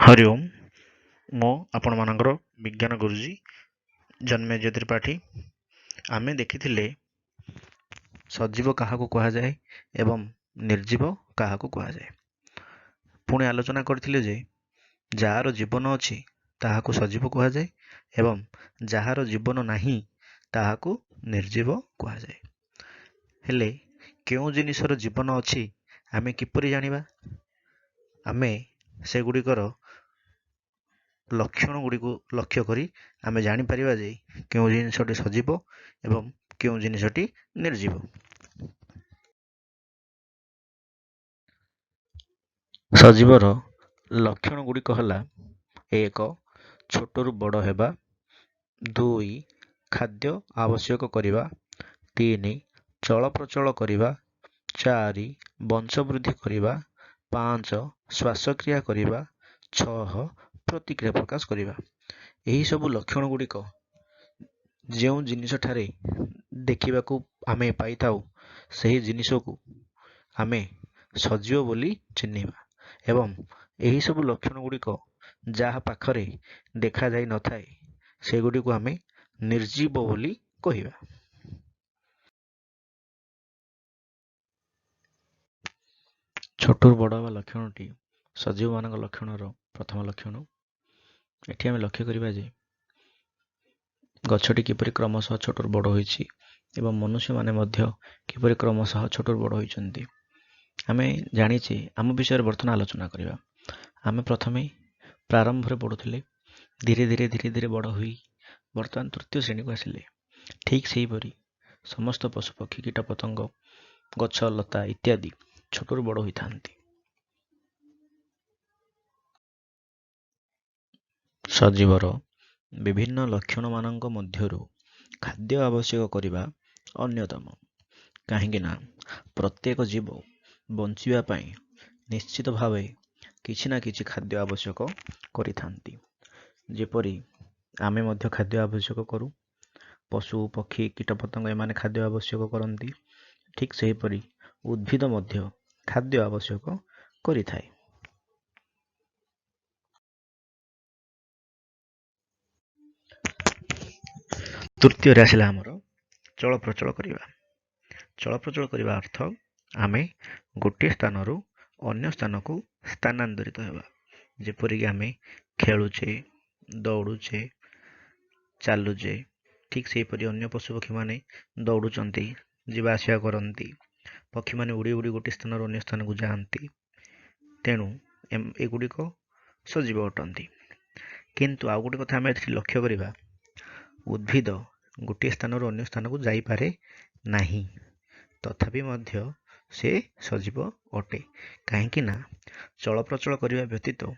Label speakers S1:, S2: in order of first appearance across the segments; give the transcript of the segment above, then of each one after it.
S1: ହରି ଓମ୍। ମୁଁ ଆପଣମାନଙ୍କର ବିଜ୍ଞାନ ଗୁରୁଜୀ ଜନ୍ମେଜୟ ତ୍ରିପାଠୀ। ଆମେ ଦେଖିଥିଲେ ସଜୀବ କାହାକୁ କୁହାଯାଏ ଏବଂ ନିର୍ଜୀବ କାହାକୁ କୁହାଯାଏ। ପୁଣି ଆଲୋଚନା କରିଥିଲେ ଯେ ଯାହାର ଜୀବନ ଅଛି ତାହାକୁ ସଜୀବ କୁହାଯାଏ ଏବଂ ଯାହାର ଜୀବନ ନାହିଁ ତାହାକୁ ନିର୍ଜୀବ କୁହାଯାଏ। ହେଲେ କେଉଁ ଜିନିଷର ଜୀବନ ଅଛି ଆମେ କିପରି ଜାଣିବା? ଆମେ ସେଗୁଡ଼ିକର ଲକ୍ଷଣ ଗୁଡ଼ିକୁ ଲକ୍ଷ୍ୟ କରି ଆମେ ଜାଣିପାରିବା ଯେ କେଉଁ ଜିନିଷଟି ସଜୀବ ଏବଂ କେଉଁ ଜିନିଷଟି ନିର୍ଜୀବ। ସଜୀବର ଲକ୍ଷଣ ଗୁଡ଼ିକ ହେଲା: 1. ଛୋଟରୁ ବଡ଼ ହେବା, 2. ଖାଦ୍ୟ ଆବଶ୍ୟକ କରିବା, 3. ଚଳପ୍ରଚଳ କରିବା, 4. ବଂଶବୃଦ୍ଧି କରିବା, 5. ଶ୍ୱାସକ୍ରିୟା କରିବା, 6. ପ୍ରତିକ୍ରିୟା ପ୍ରକାଶ କରିବା। ଏହିସବୁ ଲକ୍ଷଣ ଗୁଡ଼ିକ ଯେଉଁ ଜିନିଷଠାରେ ଦେଖିବାକୁ ଆମେ ପାଇଥାଉ, ସେହି ଜିନିଷକୁ ଆମେ ସଜୀବ ବୋଲି ଚିହ୍ନିବା ଏବଂ ଏହିସବୁ ଲକ୍ଷଣ ଗୁଡ଼ିକ ଯାହା ପାଖରେ ଦେଖାଯାଇନଥାଏ ସେଗୁଡ଼ିକୁ ଆମେ ନିର୍ଜୀବ ବୋଲି କହିବା। ଛୋଟରୁ ବଡ଼ ହେବା ଲକ୍ଷଣଟି ସଜୀବମାନଙ୍କ ଲକ୍ଷଣର ପ୍ରଥମ ଲକ୍ଷଣ। ଏଠି ଆମେ ଲକ୍ଷ୍ୟ କରିବା ଯେ ଗଛଟି କିପରି କ୍ରମଶଃ ଛୋଟରୁ ବଡ଼ ହୋଇଛି ଏବଂ ମନୁଷ୍ୟମାନେ ମଧ୍ୟ କିପରି କ୍ରମଶଃ ଛୋଟରୁ ବଡ଼ ହୋଇଛନ୍ତି। ଆମେ ଜାଣିଛେ, ଆମ ବିଷୟରେ ବର୍ତ୍ତମାନ ଆଲୋଚନା କରିବା। ଆମେ ପ୍ରଥମେ ପ୍ରାରମ୍ଭରେ ପଢ଼ୁଥିଲେ, ଧୀରେ ଧୀରେ ଧୀରେ ଧୀରେ ବଡ଼ ହୋଇ ବର୍ତ୍ତମାନ ତୃତୀୟ ଶ୍ରେଣୀକୁ ଆସିଲେ। ଠିକ୍ ସେହିପରି ସମସ୍ତ ପଶୁପକ୍ଷୀ, କୀଟପତଙ୍ଗ, ଗଛ ଲତା ଇତ୍ୟାଦି ଛୋଟରୁ ବଡ଼ ହୋଇଥାନ୍ତି। ସଜୀବର ବିଭିନ୍ନ ଲକ୍ଷଣମାନଙ୍କ ମଧ୍ୟରୁ ଖାଦ୍ୟ ଆବଶ୍ୟକ କରିବା ଅନ୍ୟତମ, କାହିଁକି ନା ପ୍ରତ୍ୟେକ ଜୀବ ବଞ୍ଚିବା ପାଇଁ ନିଶ୍ଚିତ ଭାବେ କିଛି ନା କିଛି ଖାଦ୍ୟ ଆବଶ୍ୟକ କରିଥାନ୍ତି। ଯେପରି ଆମେ ମଧ୍ୟ ଖାଦ୍ୟ ଆବଶ୍ୟକ କରୁ, ପଶୁ ପକ୍ଷୀ କୀଟପତଙ୍ଗ ଏମାନେ ଖାଦ୍ୟ ଆବଶ୍ୟକ କରନ୍ତି, ଠିକ୍ ସେହିପରି ଉଦ୍ଭିଦ ମଧ୍ୟ ଖାଦ୍ୟ ଆବଶ୍ୟକ କରିଥାଏ। ତୃତୀୟରେ ଆସିଲା ଆମର ଚଳପ୍ରଚଳ କରିବା। ଚଳପ୍ରଚଳ କରିବା ଅର୍ଥ ଆମେ ଗୋଟିଏ ସ୍ଥାନରୁ ଅନ୍ୟ ସ୍ଥାନକୁ ସ୍ଥାନାନ୍ତରିତ ହେବା। ଯେପରିକି ଆମେ ଖେଳୁଛେ, ଦୌଡ଼ୁଛେ, ଚାଲୁଛେ, ଠିକ୍ ସେହିପରି ଅନ୍ୟ ପଶୁପକ୍ଷୀମାନେ ଦୌଡ଼ୁଛନ୍ତି, ଯିବା ଆସିବା କରନ୍ତି। ପକ୍ଷୀମାନେ ଉଡ଼ି ଉଡ଼ି ଗୋଟିଏ ସ୍ଥାନରୁ ଅନ୍ୟ ସ୍ଥାନକୁ ଯାଆନ୍ତି। ତେଣୁ ଏଗୁଡ଼ିକ ସଜୀବ ଅଟନ୍ତି। କିନ୍ତୁ ଆଉ ଗୋଟେ କଥା ଆମେ ଏଠି ଲକ୍ଷ୍ୟ କରିବା, ଉଦ୍ଭିଦ ଗୋଟିଏ ସ୍ଥାନରୁ ଅନ୍ୟ ସ୍ଥାନକୁ ଯାଇପାରେ ନାହିଁ, ତଥାପି ମଧ୍ୟ ସେ ସଜୀବ ଅଟେ। କାହିଁକି ନା ଚଳପ୍ରଚଳ କରିବା ବ୍ୟତୀତ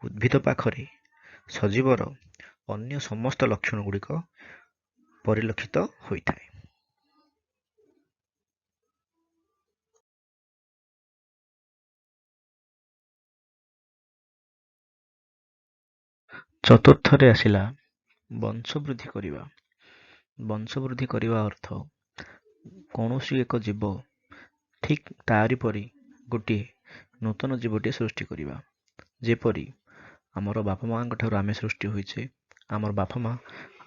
S1: ଉଦ୍ଭିଦ ପାଖରେ ସଜୀବର ଅନ୍ୟ ସମସ୍ତ ଲକ୍ଷଣ ଗୁଡ଼ିକ ପରିଲକ୍ଷିତ ହୋଇଥାଏ। ଚତୁର୍ଥରେ ଆସିଲା ବଂଶବୃଦ୍ଧି କରିବା। ବଂଶବୃଦ୍ଧି କରିବା ଅର୍ଥ କୌଣସି ଏକ ଜୀବ ଠିକ୍ ତାରି ପରି ଗୋଟିଏ ନୂତନ ଜୀବଟିଏ ସୃଷ୍ଟି କରିବା। ଯେପରି ଆମର ବାପା ମାଆଙ୍କ ଠାରୁ ଆମେ ସୃଷ୍ଟି ହୋଇଛେ, ଆମର ବାପା ମା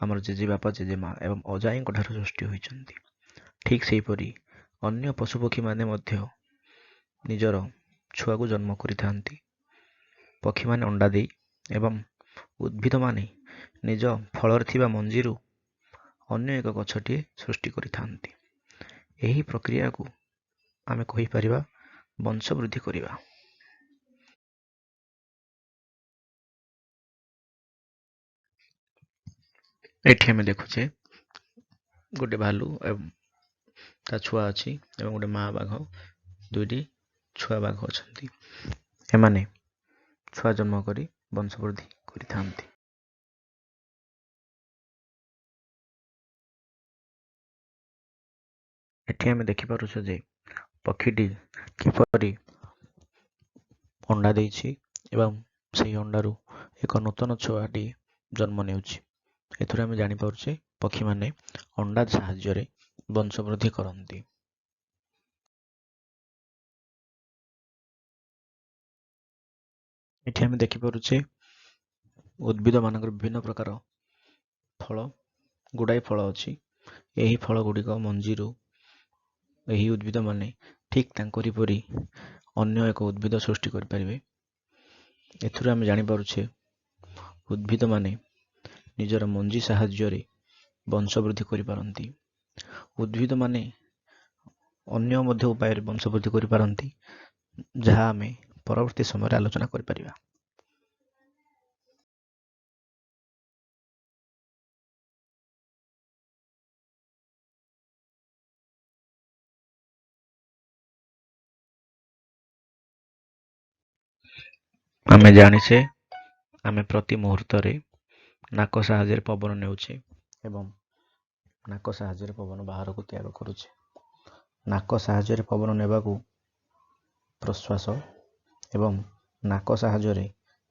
S1: ଆମର ଜେଜେବାପା ଜେଜେମା ଏବଂ ଅଜାଇଙ୍କ ଠାରୁ ସୃଷ୍ଟି ହୋଇଛନ୍ତି। ଠିକ୍ ସେହିପରି ଅନ୍ୟ ପଶୁପକ୍ଷୀମାନେ ମଧ୍ୟ ନିଜର ଛୁଆକୁ ଜନ୍ମ କରିଥାନ୍ତି। ପକ୍ଷୀମାନେ ଅଣ୍ଡା ଦେଇ ଏବଂ ଉଦ୍ଭିଦମାନେ ନିଜ ଫଳରେ ଥିବା ମଞ୍ଜିରୁ ଅନ୍ୟ ଏକ ଗଛଟିଏ ସୃଷ୍ଟି କରିଥାନ୍ତି। ଏହି ପ୍ରକ୍ରିୟାକୁ ଆମେ କହିପାରିବା ବଂଶବୃଦ୍ଧି କରିବା। ଏଠି ଆମେ ଦେଖୁଛେ ଗୋଟେ ଭାଲୁ ଏବଂ ତା ଛୁଆ ଅଛି ଏବଂ ଗୋଟେ ମା ବାଘ, ଦୁଇଟି ଛୁଆ ବାଘ ଅଛନ୍ତି। ଏମାନେ ଛୁଆ ଜନ୍ମ କରି ବଂଶବୃଦ୍ଧି କରିଥାନ୍ତି। ଏଠି ଆମେ ଦେଖିପାରୁଛୁ ଯେ ପକ୍ଷୀଟି କିପରି ଅଣ୍ଡା ଦେଇଛି ଏବଂ ସେହି ଅଣ୍ଡାରୁ ଏକ ନୂତନ ଛୁଆଟି ଜନ୍ମ ନେଉଛି। ଏଥିରୁ ଆମେ ଜାଣିପାରୁଛେ ପକ୍ଷୀମାନେ ଅଣ୍ଡା ସାହାଯ୍ୟରେ ବଂଶବୃଦ୍ଧି କରନ୍ତି। ଏଠି ଆମେ ଦେଖିପାରୁଛେ ଉଦ୍ଭିଦମାନଙ୍କର ବିଭିନ୍ନ ପ୍ରକାର ଫଳ, ଗୁଡ଼ାଏ ଫଳ ଅଛି। ଏହି ଫଳ ଗୁଡ଼ିକ ମଞ୍ଜିରୁ ଏହି ଉଦ୍ଭିଦମାନେ ଠିକ୍ ତାଙ୍କରି ପରି ଅନ୍ୟ ଏକ ଉଦ୍ଭିଦ ସୃଷ୍ଟି କରିପାରିବେ। ଏଥିରୁ ଆମେ ଜାଣିପାରୁଛେ ଉଦ୍ଭିଦମାନେ ନିଜର ମଞ୍ଜି ସାହାଯ୍ୟରେ ବଂଶ ବୃଦ୍ଧି କରିପାରନ୍ତି। ଉଦ୍ଭିଦମାନେ ଅନ୍ୟ ମଧ୍ୟ ଉପାୟରେ ବଂଶ ବୃଦ୍ଧି କରିପାରନ୍ତି, ଯାହା ଆମେ ପରବର୍ତ୍ତୀ ସମୟରେ ଆଲୋଚନା କରିପାରିବା। ଆମେ ଜାଣିଛେ ଆମେ ପ୍ରତି ମୁହୂର୍ତ୍ତରେ ନାକ ସାହାଯ୍ୟରେ ପବନ ନେଉଛେ ଏବଂ ନାକ ସାହାଯ୍ୟରେ ପବନ ବାହାରକୁ ତ୍ୟାଗ କରୁଛେ। ନାକ ସାହାଯ୍ୟରେ ପବନ ନେବାକୁ ପ୍ରଶ୍ୱାସ ଏବଂ ନାକ ସାହାଯ୍ୟରେ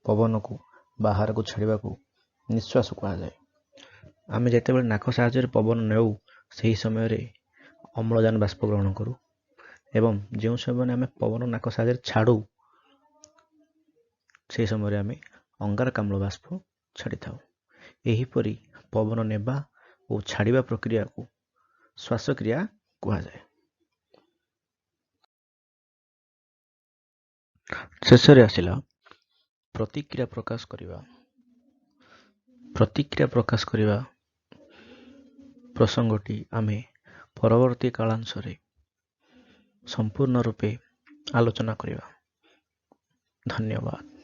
S1: ପବନକୁ ବାହାରକୁ ଛାଡ଼ିବାକୁ ନିଶ୍ୱାସ କୁହାଯାଏ। ଆମେ ଯେତେବେଳେ ନାକ ସାହାଯ୍ୟରେ ପବନ ନେଉ, ସେହି ସମୟରେ ଅମ୍ଳଜାନ ବାଷ୍ପ ଗ୍ରହଣ କରୁ ଏବଂ ଯେଉଁ ସମୟରେ ଆମେ ପବନ ନାକ ସାହାଯ୍ୟରେ ଛାଡ଼ୁ, ସେହି ସମୟରେ ଆମେ ଅଙ୍ଗାରକାମ୍ଳ ବାଷ୍ପ ଛାଡ଼ିଥାଉ। ଏହିପରି ପବନ ନେବା ଓ ଛାଡ଼ିବା ପ୍ରକ୍ରିୟାକୁ ଶ୍ୱାସକ୍ରିୟା କୁହାଯାଏ। ଶେଷରେ ଆସିଲା ପ୍ରତିକ୍ରିୟା ପ୍ରକାଶ କରିବା। ପ୍ରତିକ୍ରିୟା ପ୍ରକାଶ କରିବା ପ୍ରସଙ୍ଗଟି ଆମେ ପରବର୍ତ୍ତୀ କାଳାଂଶରେ ସମ୍ପୂର୍ଣ୍ଣ ରୂପେ ଆଲୋଚନା କରିବା। ଧନ୍ୟବାଦ।